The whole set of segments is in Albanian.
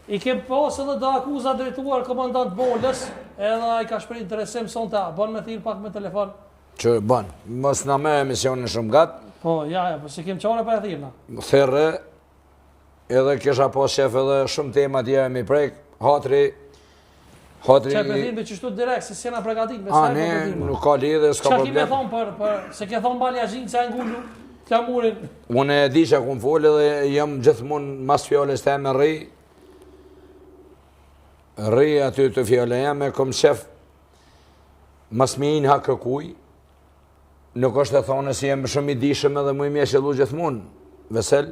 I kem pas edhe do akuza drejtuar komandant Molës, edhe ai ka shpreh interesim sonte, a bën me thirr pak me telefon? Që bën, mos na merr emisionin shumë gat. Po, ja, ja, po s'e kem qare pa e thirr na. Thirre, edhe kisha pas qef edhe shumë tema tjera mi prek, hatri, hatri... Që e përthim për qështu direkt, se s'jena pregatit, me sa e përthim. Nuk ka lidhe, s'ka problem. Që ki me thonë për, për, se ke thonë Malja Zhinca e ngullu, flamurin. Unë e di që kum folë dhe jam gjithmonë mas fjalës teme rri, rri aty te fjala jeme, kom qef, mos me i n'hak kërkuj, nuk është e thonë se jam shumë i dishëm edhe muj me qëllu gjithmonë, Vesel,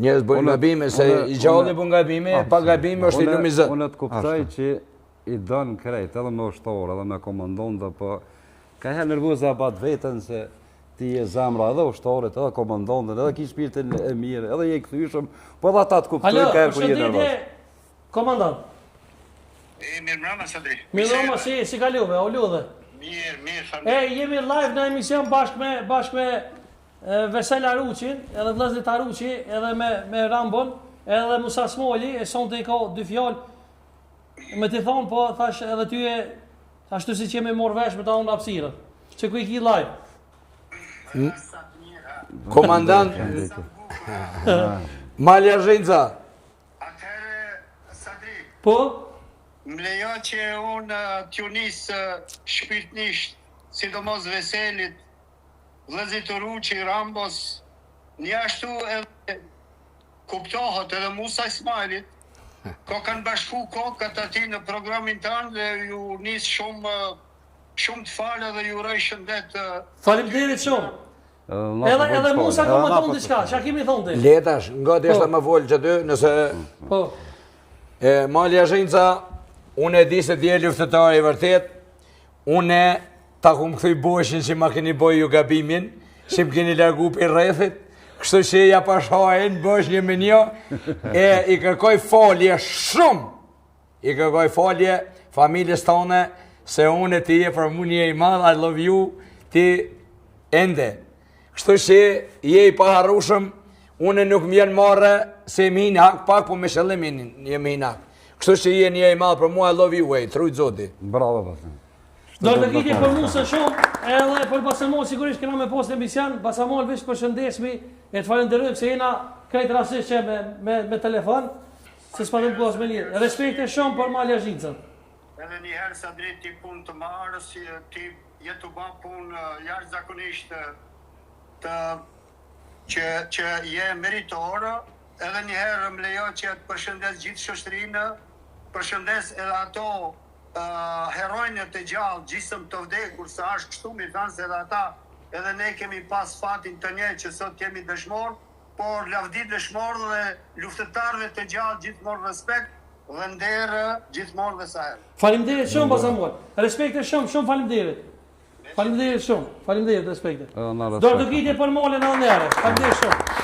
njerëz bëjnë gabime, se i gjalli bën gabime, pa gabime është i lumi Zot. Unë të kuptoj që i don krejt, edhe me ushtorë, edhe me komandontë, po ka herë nervoze e bat veten se ti je zemra edhe ushtorit, edhe komandontë, edhe ki shpirtin e mirë, edhe je i kthyshëm, po edhe ata të kuptojnë ka herë kur je nervoz. Komandant. E, mirë mbrëma, Sadri. Mirë mbrëma, si, si kaluve, o ludhe. Mirë, mirë, faleminderit. E, jemi live në emision bashkë me, bashkë me Vesel Aruqin, edhe vëllezërit Aruqi, edhe me, me Rambon, edhe Musa Smoli, e sonte i ka dy fjalë. Me t'i thonë, po, thash edhe ty e, ashtu si që jemi morë vesh me ta unë hapësirën. Që ku i ki live? Komandant, Malja Zhinca. Atëherë, Sadri. Po? Më lejo që unë t'ju nis shpirtnisht, sidomos Veselit, vëllezërit Uruqi, Rambos, njashtu edhe kuptohet edhe Musa Ismajlit, ko kanë bashku kokat aty në programin tanë dhe ju nis shumë shumë të falë dhe ju uroj shëndet. Faleminderit shumë. Edhe edhe Musa ka me thonë diçka, çka kemi thonë ti? Le tash, nga të është po. më fol që ty, nëse Po. E Malja Zhinca, unë e di se ti je luftëtar i vërtet. Unë ta kum kthy boshin që ma keni boj ju gabimin, që më keni largu prej rrethit, kështu që ja pash hajin, bosh një me një, e i kërkoj falje shumë I kërkoj falje familjes tone se unë e ti je për mu një i madh, I love you, ti ende. Kështu që je i paharrushëm, unë nuk më vjen marre se më hin hak pak, po me qëllim je më hin hak. Kështu që je një i madh për mua, I love you, ej, t'rujt zoti. Bravo, pasën. Do të kiti për Musën shumë, edhe për Basamol, sigurisht kena me pas emision, Basamol veç përshëndesmi, e të falenderojmë se jena krejt rastisht që me, me, me telefon, Se s'patëm kohë me lidh. Respekte shumë për Malja Zhincën. Edhe një herë Sadri ti punë të marë, si ti je tu ba punë jashtëzakonisht të që që je meritor, edhe një herë më lejo që të përshëndes gjithë shoqërinë, përshëndes edhe ato uh, heronjë të gjallë, gjysëm të vdekur, se është kështu mi thanë se edhe ata, edhe ne kemi pas fatin të njëjtë që sot kemi dëshmor, Por lavdi dëshmorëve dhe luftëtarëve të gjallë gjithmonë respekt dhe nder gjithmonë dhe sa herë. Faleminderit shumë Basamol. Respekte shumë, shumë faleminderit. Faleminderit shumë. Faleminderit, respekte. Dorëtrokitje për Molën edhe një herë. Faleminderit shumë.